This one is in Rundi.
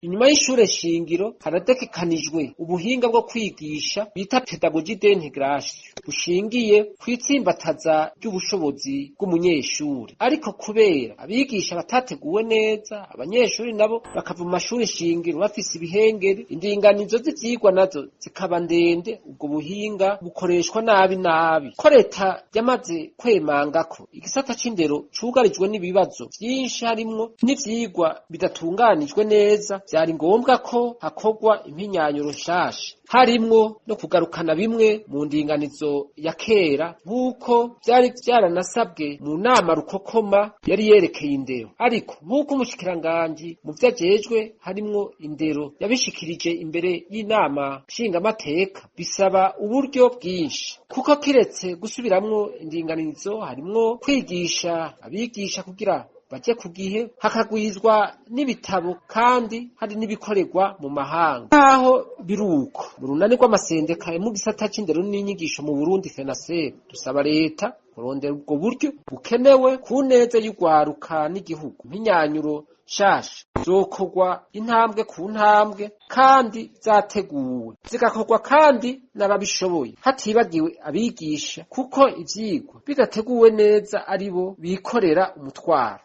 Inyuma y'ishure shingiro harategekanijwe ubuhinga bwo kwigisha bita pedagogie d'intégration bushingiye kw'itsimbataza ry'ubushobozi bw'umunyeshuri, ariko kubera abigisha batateguwe neza, abanyeshuri nabo bakava mu mashuri shingiro bafise ibihengeri, indinganizo z'ivyigwa nazo zikaba ndende, ubwo buhinga bukoreshwa nabi nabi. Ko leta yamaze kwemanga ko igisata c'indero cugarijwe n'ibibazo vyinshi harimwo n'ivyigwa bidatunganijwe neza, vyari ngombwa ko hakorwa impinyanyuro nshasha harimwo no kugarukana bimwe mu ndinganizo ya kera nk'uko vyari vyaranasabwe mu nama rukokoma yari yerekeye indero. Ariko nk'uko umushikiranganji mu vyo ajejwe harimwo indero yabishikirije imbere y'inama nshingamateka, bisaba uburyo bwinshi kuko kiretse gusubiramwo indinganizo harimwo kwigisha abigisha kugira baje ku gihe, hakagwizwa n'ibitabo kandi hari n'ibikorerwa mu mahanga. Nkaho biruko mu runani rw'amasendeka mu gisata c'indero n'inyigisho mu Burundi FENASEB dusaba leta kurondera ubwo buryo bukenewe ku neza y'urwaruka n'igihugu. Impinyanyuro nshasha zokorwa intambwe ku ntambwe kandi zateguwe, zigakorwa kandi n'ababishoboye, hatibagiwe abigisha, kuko ivyigwa bidateguwe neza aribo bikorera umutwaro.